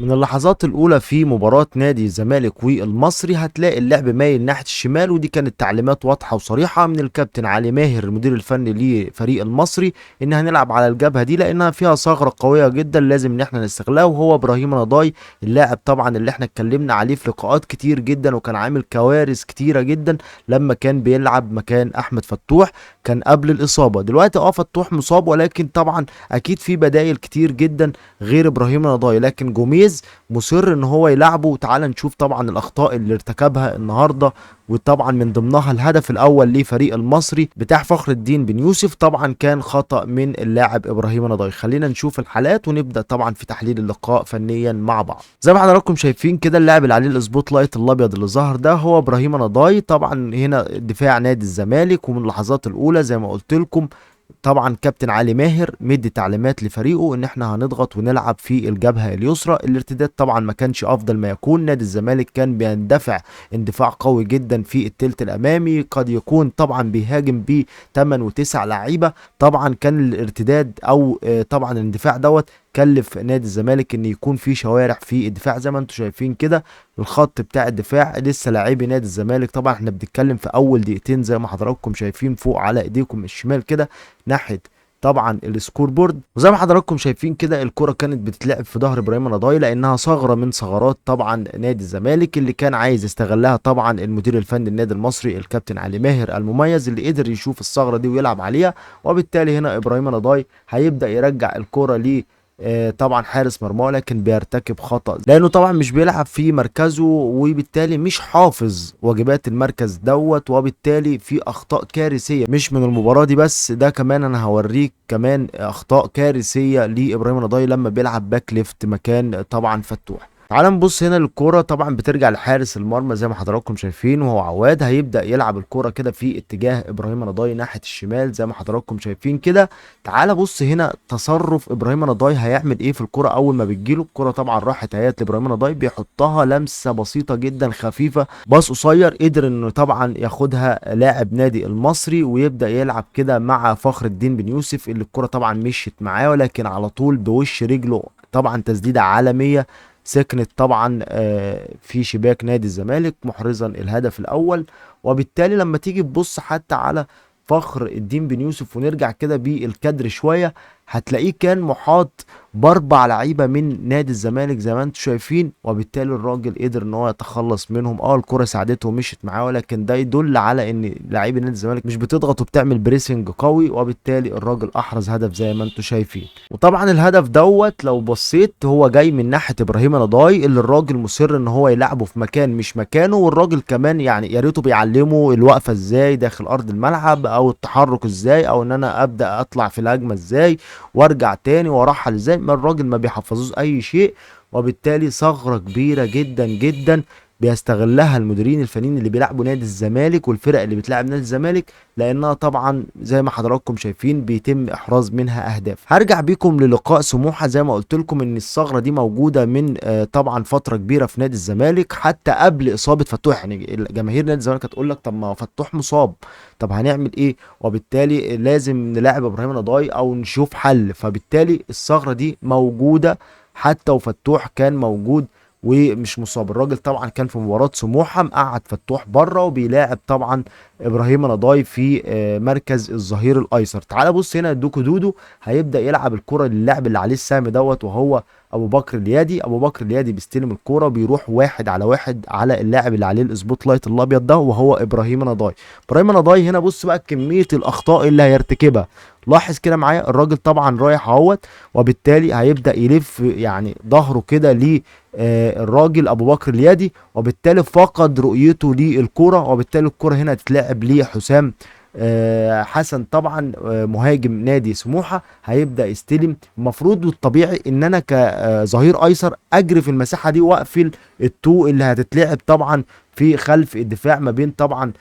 من اللحظات الأولى في مباراة نادي الزمالك والمصري هتلاقي اللعب مايل ناحية الشمال، ودي كانت تعليمات واضحة وصريحة من الكابتن علي ماهر المدير الفني لفريق المصري إن هنلعب على الجبهة دي لأنها فيها ثغرة قوية جدا لازم إن احنا نستغلها، وهو إبراهيم نضاي اللاعب طبعا اللي احنا اتكلمنا عليه في لقاءات كتير جدا وكان عامل كوارث كتيرة جدا لما كان بيلعب مكان أحمد فتوح كان قبل الإصابة. دلوقتي فتوح مصاب، ولكن طبعا أكيد في بدائل كتير جدا غير إبراهيم نضاي، لكن جوميز مصر ان هو يلعبه. وتعالى نشوف طبعا الاخطاء اللي ارتكبها النهارده، وطبعا من ضمنها الهدف الاول لفريق المصري بتاع فخر الدين بن يوسف، طبعا كان خطأ من اللاعب ابراهيم نضاي. خلينا نشوف الحالات ونبدا طبعا في تحليل اللقاء فنيا مع بعض. زي ما حضراتكم شايفين كده اللاعب اللي عليه ال spotlight الابيض اللي ظهر ده هو ابراهيم نضاي، طبعا هنا دفاع نادي الزمالك. ومن اللحظات الاولى زي ما قلت لكم طبعا كابتن علي ماهر مدي تعليمات لفريقه ان احنا هنضغط ونلعب في الجبهة اليسرى. الارتداد طبعا ما كانش افضل ما يكون، نادي الزمالك كان بيندفع اندفاع قوي جدا في التلت الامامي، قد يكون طبعا بيهاجم ب 8 و9 لعيبة. طبعا كان الارتداد او طبعا الاندفاع دوت كلف نادي الزمالك ان يكون في شوارع في الدفاع زي ما انتم شايفين كده. الخط بتاع الدفاع لسه لاعبي نادي الزمالك، طبعا احنا بنتكلم في اول دقيقتين زي ما حضراتكم شايفين فوق على ايديكم الشمال كده ناحية طبعا ال score board. وزي ما حضراتكم شايفين كده الكره كانت بتتلعب في ظهر ابراهيم نضاي لانها ثغره من ثغرات طبعا نادي الزمالك اللي كان عايز يستغلها طبعا المدير الفني النادي المصري الكابتن علي ماهر المميز اللي قدر يشوف الثغرة دي ويلعب عليها. وبالتالي هنا ابراهيم نضاي هيبدا يرجع الكره ليه طبعا حارس مرماه، لكن بيرتكب خطأ لانه طبعا مش بيلعب في مركزه وبالتالي مش حافظ واجبات المركز دوت، وبالتالي في اخطاء كارثية مش من المباراة دي بس، ده كمان انا هوريك كمان اخطاء كارثية لابراهيم نضاي لما بيلعب back left مكان طبعا فتوح. تعال نبص هنا الكرة طبعا بترجع لحارس المرمى زي ما حضراتكم شايفين وهو عواد، هيبدأ يلعب الكرة كده في اتجاه ابراهيم نضاي ناحية الشمال زي ما حضراتكم شايفين كده. تعال بص هنا تصرف ابراهيم نضاي هيعمل ايه في الكرة اول ما بتجيله الكرة. طبعا راحت اهيت لابراهيم نضاي، بيحطها لمسة بسيطة جدا خفيفة، باص قصير قدر انه طبعا ياخدها لاعب نادي المصري ويبدأ يلعب كده مع فخر الدين بن يوسف اللي الكرة طبعا مشيت معاه، ولكن على طول بوش رجله طبعا تسديدة عالمية سكنت طبعا في شباك نادي الزمالك محرزا الهدف الاول. وبالتالي لما تيجي تبص حتى على فخر الدين بن يوسف ونرجع كده بالكادر شوية هتلاقيه كان محاط باربع لعيبة من نادي الزمالك زي ما انتم شايفين، وبالتالي الراجل قدر ان هو يتخلص منهم. الكره ساعدته ومشيت معاه، ولكن ده يدل على ان لعيبة نادي الزمالك مش بتضغط وبتعمل pressing قوي، وبالتالي الراجل احرز هدف زي ما انتم شايفين. وطبعا الهدف دوت لو بصيت هو جاي من ناحية ابراهيم نضاي اللي الراجل مصر ان هو يلعبه في مكان مش مكانه، والراجل كمان يعني يا ريته بيعلمه الوقفة ازاي داخل ارض الملعب او التحرك ازاي او ان انا ابدا اطلع في الهجمة ازاي وارجع تاني وارحل ازاي، ما الراجل ما بيحفظوش اي شيء. وبالتالي ثغرة كبيرة جدا جدا بيستغلها المديرين الفنيين اللي بيلعبوا نادي الزمالك والفرق اللي بتلعب نادي الزمالك، لانها طبعا زي ما حضراتكم شايفين بيتم احراز منها اهداف. هرجع بيكم للقاء سموحه، زي ما قلت لكم ان الثغرة دي موجودة من طبعا فترة كبيرة في نادي الزمالك حتى قبل اصابه فتوح. يعني جماهير نادي الزمالك هتقول لك طب ما فتوح مصاب، طب هنعمل ايه؟ وبالتالي لازم نلاعب ابراهيم نضاي او نشوف حل. فبالتالي الثغرة دي موجودة حتى وفتوح كان موجود ومش مصاب. الراجل طبعا كان في مباراة سموحة مقعد فتوح بره وبيلاعب طبعا ابراهيم نضاي في مركز الظهير الايسر. تعال بص هنا دوكو دودو هيبدا يلعب الكره للاعب اللي عليه السهم دوت وهو ابو بكر اليادي. ابو بكر اليادي بيستلم الكره بيروح واحد على واحد على اللاعب اللي عليه ال spotlight الابيض ده وهو ابراهيم نضاي. ابراهيم نضاي هنا بص بقى كمية الاخطاء اللي هيرتكبها، لاحظ كده معايا الراجل طبعا رايح اهوت، وبالتالي هيبدا يلف يعني ظهره كده ل الراجل ابو بكر اليادي، وبالتالي فقد رؤيته للكرة، وبالتالي الكره هنا هتتلعب لحسام حسن طبعا مهاجم نادي سموحه هيبدا يستلم. المفروض والطبيعي ان انا كظهير ايسر اجري في المساحة دي واقفل التو اللي هتتلعب طبعا في خلف الدفاع ما بين طبعا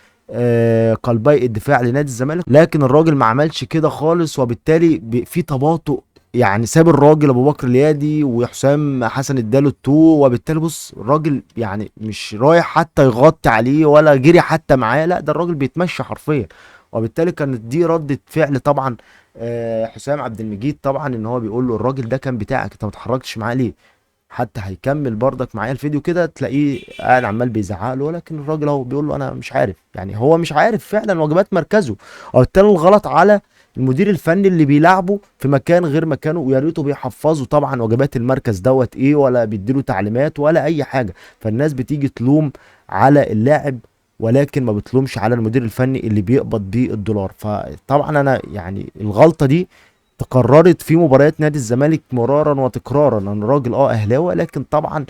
قلبي الدفاع لنادي الزمالك، لكن الراجل ما عملش كده خالص، وبالتالي في تباطؤ يعني ساب الراجل ابو بكر اليادي وحسام حسن اداله التو، وبالتالي بص الراجل يعني مش رايح حتى يغطي عليه ولا جري حتى معاه، لا ده الراجل بيتمشى حرفيا. وبالتالي كانت دي ردة فعل طبعا حسام عبد المجيد طبعا ان هو بيقول له الراجل ده كان بتاعك، انت ما اتحركتش معاه ليه؟ حتى هيكمل برضك معايا الفيديو كده تلاقيه قاعد عمال بيزعق له، ولكن الراجل اهو بيقول له انا مش عارف، يعني هو مش عارف فعلا واجبات مركزه. وبالتالي الغلط على المدير الفني اللي بيلعبه في مكان غير مكانه، ويا ريته بيحفظه طبعا واجبات المركز دوت ايه، ولا بيديله تعليمات ولا اي حاجة. فالناس بتيجي تلوم على اللاعب ولكن ما بتلومش على المدير الفني اللي بيقبض بيه الدولار. فطبعا انا يعني الغلطة دي تكررت في مباريات نادي الزمالك مرارا وتكرارا. انا راجل اهلاوي، لكن طبعا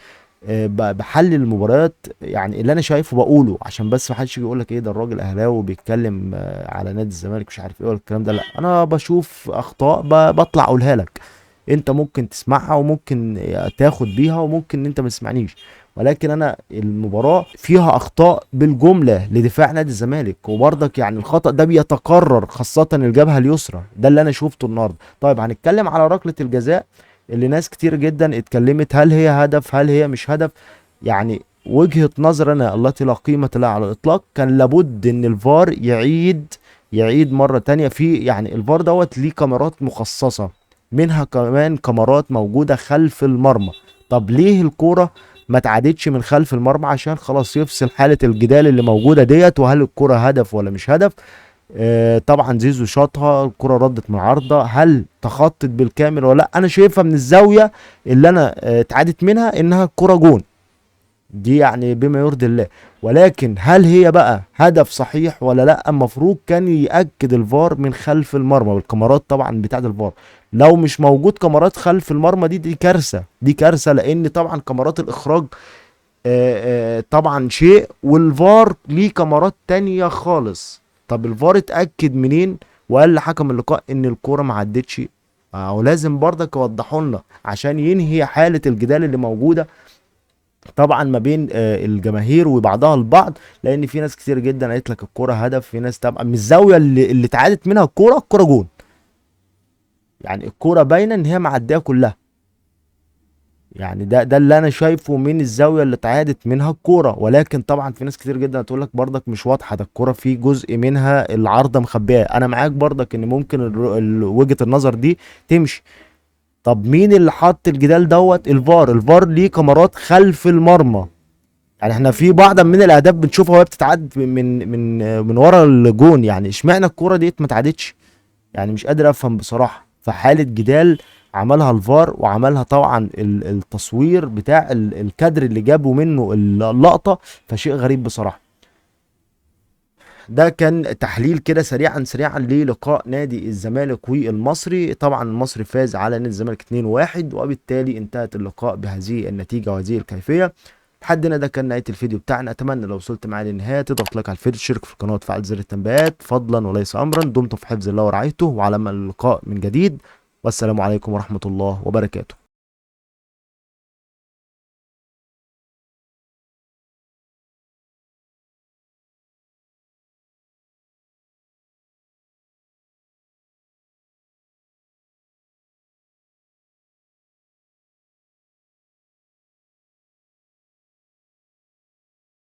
بحلل المباريات، يعني اللي انا شايفه بقوله، عشان بس ما حدش يقول لك ايه ده الراجل اهلاوي وبيتكلم على نادي الزمالك مش عارف ايه ولا الكلام ده. لا، انا بشوف اخطاء بطلع اقولها لك، انت ممكن تسمعها وممكن تاخد بيها وممكن انت ما تسمعنيش، ولكن انا المباراة فيها اخطاء بالجملة لدفاع نادي الزمالك، وبرضك يعني الخطا ده بيتكرر خاصة الجبهة اليسرى، ده اللي انا شفته النهارده. طيب هنتكلم على ركلة الجزاء اللي ناس كتير جدا اتكلمت، هل هي هدف هل هي مش هدف؟ يعني وجهه نظرنا التي لا قيمة لها على الاطلاق، كان لابد ان الفار يعيد مرة تانية. في يعني الفار دوت ليه كاميرات مخصصة، منها كمان كاميرات موجودة خلف المرمى. طب ليه الكورة ما اتعادتش من خلف المرمى؟ عشان خلاص يفصل حاله الجدال اللي موجودة ديت، وهل الكره هدف ولا مش هدف. طبعا زيزو شاطها، الكره ردت من عارضه، هل تخطت بالكامل ولا لا؟ انا شايفها من الزاوية اللي انا اتعادت منها انها الكره جون دي، يعني بما يرضي الله، ولكن هل هي بقى هدف صحيح ولا لا؟ المفروض كان يأكد الفار من خلف المرمى بالكاميرات طبعا بتاعه الفار. لو مش موجود كاميرات خلف المرمى دي كارثة، دي كارثة، لان طبعا كاميرات الاخراج طبعا شيء، والفار ليه كاميرات تانية خالص. طب الفار اتأكد منين وقال لحكم اللقاء ان الكورة ما عدتش؟ ولازم برضك يوضحوا لنا عشان ينهي حاله الجدال اللي موجودة طبعا ما بين الجماهير وبعضها البعض، لان في ناس كتير جدا قالت لك الكورة هدف، في ناس طبعا من الزاوية اللي اتعادت منها الكورة جون، يعني الكورة باينة ان هي معدية كلها، يعني ده اللي انا شايفه من الزاوية اللي اتعادت منها الكورة. ولكن طبعا في ناس كتير جدا هتقول لك برضك مش واضحة، ده الكورة في جزء منها العارضة مخبيه. انا معاك برضك ان ممكن وجهه النظر دي تمشي. طب مين اللي حط الجدال دوت؟ الفار. الفار ليه كاميرات خلف المرمى، يعني احنا في بعض من الاهداف بنشوفها وهي بتتعد من من من ورا الجون، يعني اشمعنى الكورة ديت ما اتعادتش؟ يعني مش قادر افهم بصراحة. فحاله جدال عملها الفار، وعملها طبعا التصوير بتاع الكادر اللي جابوا منه اللقطة، فشيء غريب بصراحة. ده كان تحليل كده سريعا سريعا للقاء نادي الزمالك والمصري. طبعا المصري فاز على نادي الزمالك 2-1، وبالتالي انتهت اللقاء بهذه النتيجة وهذه الكيفية. لحد هنا ده كان نهاية الفيديو بتاعنا. اتمنى لو وصلت معايا للنهاية تضغط لايك على الفيديو، تشترك في القناة وتفعل زر التنبيهات فضلا وليس امرا. دمتم في حفظ الله ورعايته، وعلى امل اللقاء من جديد، والسلام عليكم ورحمة الله وبركاته.